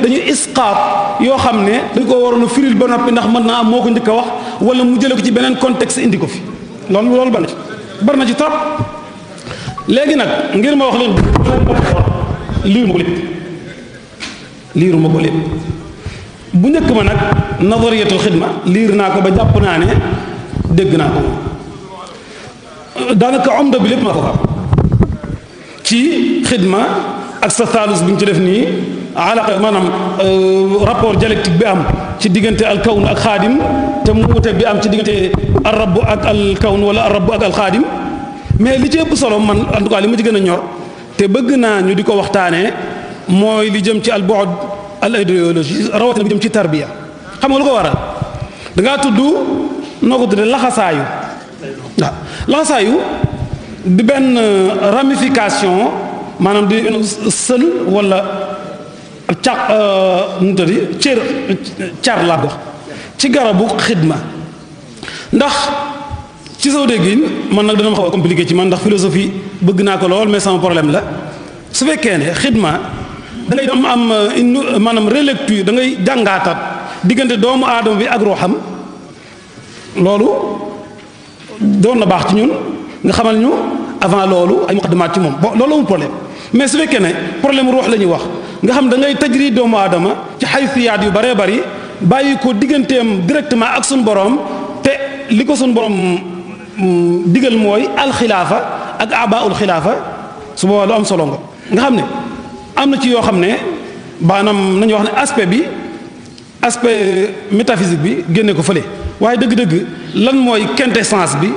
dañuy isqaat yoo xam ne dañ ko waroon a firil ba noppi ndax mën naa am moo ko njëkk a wax wala mu jële ko ci beneen contexte indi ko fi loolu bari na ci trop. léegi nag ngir ma wax leen liiru ma ko lépp bu njëkk ma nag nazariyatul xidma liir naa ko ba jàpp naa ne dégg naa ko daanaka omda bi lépp ma ko xam ci xidma ak sa thalus bi ñu ci def nii alaqa maanaam rapport dialectique bi am ci diggante al kawn ak xaadim te mu wute bi am ci diggante al rabb ak al kawn wala al rabb ak al xaadim mais li ci ëpp solo man en tout cas li ma ci gën a ñor te bëgg naa ñu di ko waxtaanee mooy li jëm ci al bu'd al idéologie rawatina bi jëm ci tarbiya xam nga lu ko waral da ngaa tudd noo ko tuddee laxasaayu waaw laxasaayu di benn ramification maanaam di sël wala caq nu mu tëddi car laa dox ci garabu xidma ndax ci soo déggin man nag dana ma xaw a compliqué ci man ndax philosophie bëgg naa ko lool mais sama problème la su fekkee ne xidma da ngay am maanaam relecture da ngay jàngaataat diggante doomu aadama bi ak ruuxam loolu doon na baax ci ñun nga xamal ñu avant loolu ay muqaddimaat ci moom bon loolu amul problème mais su fekkee ne problème ruux la ñuy wax nga xam da ngay tajri doomu aadama ci xaysiyaat yu bëree bëri bàyyi ko digganteem directement ak suñu borom te li ko suñu borom digal mooy alxilaafa ak abaul xilaafa su boobaa lu am solo nga xam ne am na ci yoo xam ne maanaam nañu wax ne aspect métaphysique bi génne ko fële waaye dëgg-dëgg lan mooy quintessence bi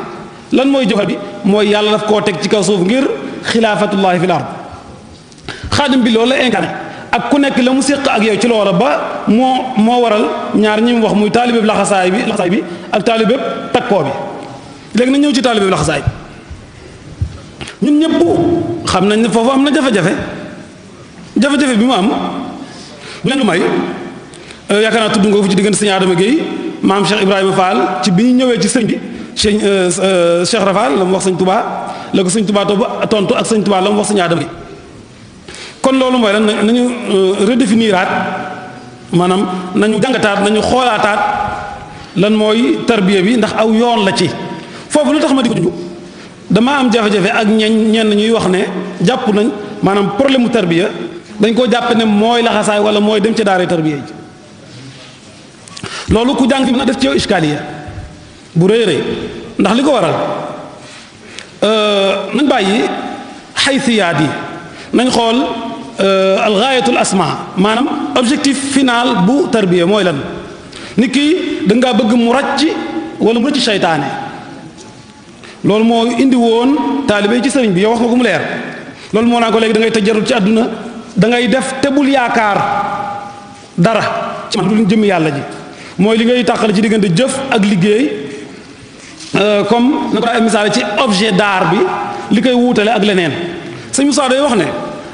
lan mooy jëfal bi mooy yàlla daf koo teg ci kaw suuf ngir xilaafatullahi fil ard xaadim bi loolu la incarné ak ku nekk la mu séq ak yow ci loola ba moo waral ñaar ñi mu wax muy taalibeb laxasaay bi ak taalibeb takkoo bi léegi na ñëw ci taalibeb laxasaay bi ñun ñëpp xam nañ ne foofu am na jafe-jafe bi mu am bu leen lu may yaakaar naa tudd nga fu ci diggante sëñ Adama Gueye maam Cheikh Ibrahima Fall ci bi ñu ñëwee ci sëñ bi Cheikh Rafal la mu wax sëñ Touba la ko sëñ Touba tontu ak sëñ Touba la mu wax sëñ Adama Gueye kon loolu mooy lan nañu redéfiniraat maanaam nañu jàngataat nañu xoolaataat lan mooy tarbiya bi ndax aw yoon la ci foofu lu tax ma di ko juju dama am jafe-jafe ak ñenn ñuy wax ne jàpp nañ maanaam problème mu tarbiya dañ koo jàpp ne mooy laxasaay wala mooy dem ca daara tarbiya ji loolu ku jàng fi mën a def ci yow iskaliya bu rëy rëy ndax li ko waral nañ bàyyi xaysiyaat yi nañ xool algaayatul asma maanaam objectif final bu tarbiya mooy lan nit ki da ngaa bëgg mu ràcc wala mu rëcc seytaane loolu moo indi woon taalibe ci sëriñ bi yow wax nga ko mu leer loolu moo naa ko léegi da ngay tëjarul ci àdduna da ngay def te bul yaakaar dara ci man du jëm yàlla ji mooy li ngay tàqale ci diggante jëf ak liggéey comme na ko ay misaal ci objet d'art bi li koy wuutale ak leneen sëñ Moussa day wax ne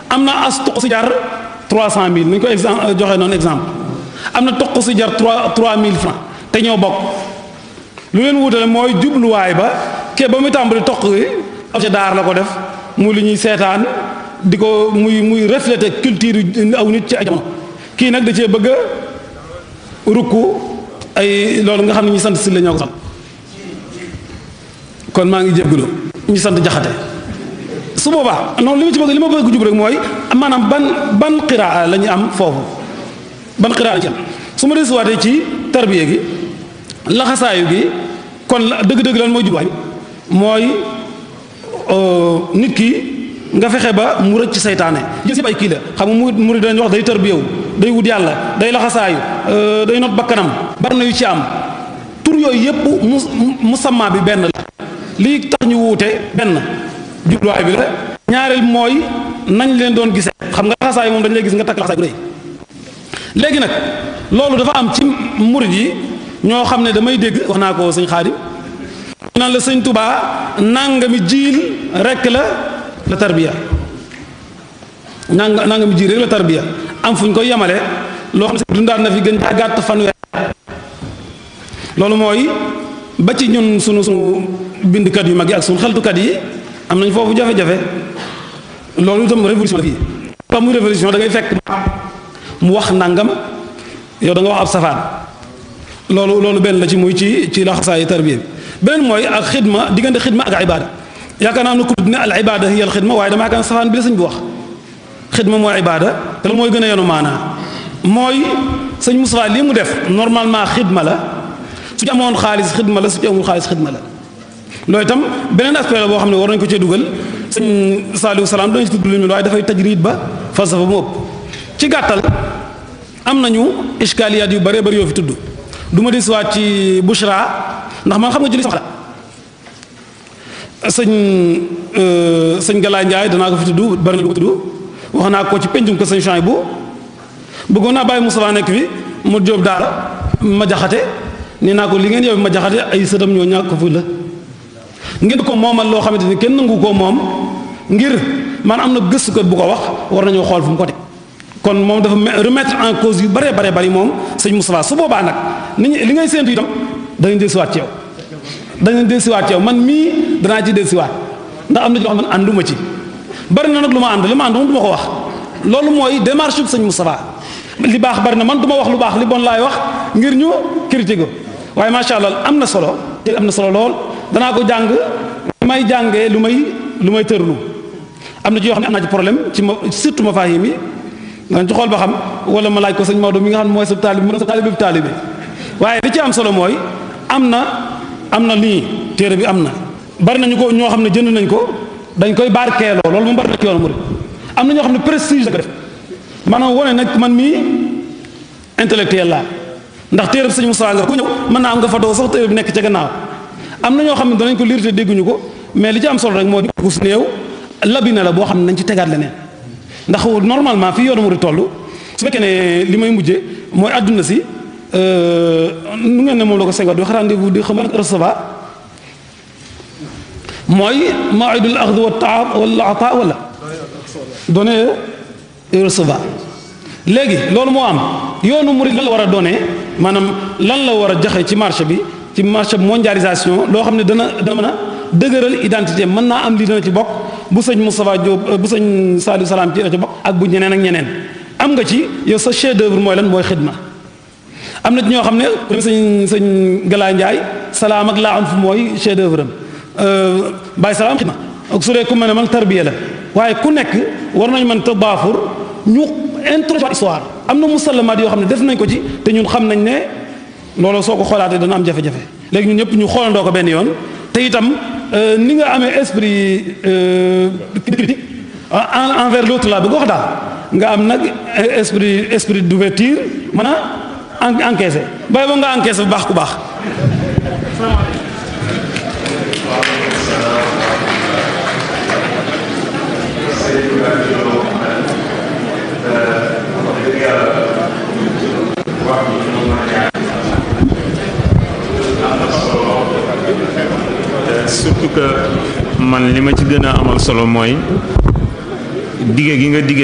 am na as toq si jar 300 000 nañu ko joxe noonu exemple am na toq si jar 3000 francs te ñoo bokk lu leen wuutale mooy jubluwaay ba ke ba muy tàmbali toq yi objet d'art la ko def muy lu ñuy seetaan di ko muy refléter culture aw nit ci ay jamono kii nag da cee bëgg a rukku ay loolu nga xam ne ñi sant si la ñoo ko sant kon maa ngi jégalu ñu sant jaxate su boobaa noonu li ma bëgg jub rek mooy maanaam ban qiraa la ñu am foofu ban qiraa la ci am su ma desuwaatee ci tarbiya gi laxasaayu gi kon dëgg-dëgg lan mooy jubluwaay mooy nit ki nga fexe ba mu rëcc seytaane yëpp ay kii la xam nga mu dañ wax day tarbiyawu day wut yàlla day laxasaayu day not bakkanam bari na yu ci am tur yooyu yëpp musamma bi benn la lii tax ñu wuute benn jubluwaay bi la ñaareel mooy nañ leen doon gisee xam nga laxasaay moom dañ lay gis nga takk laxasaay bu rëy léegi nag loolu dafa am ci murid yi ñoo xam ne damay dégg wax naa ko sëñ Xaadim naan la sëñ Tubaa nangami jiil rekk la tarbiya nangami jiil rek la tarbiya am fu ñu koy yemale loo xam ne dundaat na fi gën gàtt fanweer loolu mooy ba ci ñun sunu bindkat yu mag yi ak sunu xeltukat yi am nañ foofu jafe-jafe loolu itam révolution la fii pas muy révolution da ngay fekk mu wax nangam yow da nga wax ab safaan loolu benn la ci muy ci laxasaayu tarbiya bi beneen mooy ak xidma diggante xidma ak ibada yaakaar naa am na ku ne al ibada hiya al xidma waaye dama yaakaar safaan bi la sëñ bi wax xidma mooy ibada te loolu mooy gën a yenu maanaa mooy sëñ Moustapha lii mu def normalement xidma la su ci amoon xaalis xidma la su ci amul xaalis xidma la loolu itam beneen aspect la boo xam ne war nañu ko cee dugal sëñ Saliou Salaam dañu ci tudd lu mel waaye dafay tajrid ba falsafa mu ëpp ci gàttal am nañu iskaliyaat yu bëree bëri yoo fi tudd du ma desiwaat ci Bushra ndax man xam nga ci li soxla sëñ Galaay Njaay danaa ko fi tudd bëri na lu ko tudd wax naa ko ci pencum ko sëñ Chouaïb bu bëggoon naa bàyyi Moustapha nekk fi mu jóob daara ma jaxate nee naa ko li ngeen yow ma jaxate ay sëtam ñoo ñàkk ko fu la ngeen ko moomal loo xamante ni kenn nangu ko moom ngir man am na gëstukat bu ko wax war nañoo xool fu mu ko teg kon moom dafa remettre en cause yu bare bare bari moom sëñ Moustapha su boobaa nag li ngay séentu itam dañuy dellusiwaat ci yow dañuy dellusiwaat ci yow man mii danaa ci dellusiwaat ndax am na ci loo xam ne ànduma ci bari na nag lu ma ànd li ma ànd moom du ma ko wax loolu mooy démarche bu sëñ Moustapha li baax bari na man du ma wax lu baax li bon laay wax ngir ñu critiquer ko waaye macha allah am na solo te am na solo lool danaa ko jàng li may jàngee lu may tërlu am na ci yoo xam ne am naa ci problème ci surtout ma fahim yi danañ ci xool ba xam wala ma laaj ko sëñ Maodo mi nga xam ne mooy sa taalibe mën sa taalibe bi taalibe waaye li ci am solo mooy am na lii téere bi am na bari nañu ko ñoo xam ne jënd nañ ko dañ koy barkeeloo loolu moom bari na ci yoonu murid am na ñoo xam ne prestige la ko def maanaam wane nag man mii intellectuel laa ndax téere bi sëñ Moussa nga ku ñëw mën naa am nga fatoo sax téere bi nekk ca gannaaw am na ñoo xam ne danañ ko lire te dégguñu ko mais li ci am solo rek moo di gus néew labina la boo xam ne nañ ci tegaat leneen ndax normalement fii yoonu murid toll su fekkee ne li may mujje mooy adduna si nu ngeen ne moom la ko Senghor di wax rendez-vous di xam recevoir mooy mawidul axd wa taa wala ata wala donner et recevoir léegi loolu moo am yoonu murid lan la war a donner maanaam lan la war a joxe ci marché bi mondialisation loo xam ne dana mën a dëgëral identité mën naa am lii dana ci bokk bu sëñ Moustapha Diop bu sëñ Saliou Salaam ci dana ci bokk ak bu ñeneen ak ñeneen am nga ci yow sa chef d'œuvre mooy lan mooy xidma am na ci ñoo xam ne sëñ Galaay Njaay salaam ak laa am fu mooy chef d'œuvre am bàyyi salaam xidma ak su dee ku mel ne man tarbiya la waaye ku nekk war nañ mën tadaafur ñu introduire histoire am na musallamaat yoo xam ne def nañ ko ci te ñun xam nañ ne loolu soo ko xoolaatee dana am jafe-jafe léegi ñun ñëpp ñu xoolandoo ko benn yoon te itam ni nga amee esprit critique envers l'autre là bi nga wax daal nga am nag esprit d'ouverture mën a encaissé bàyyi ba nga encaissé bu baax ku baax surtout que man li ma ci gën a amal solo mooy dige gi nga dige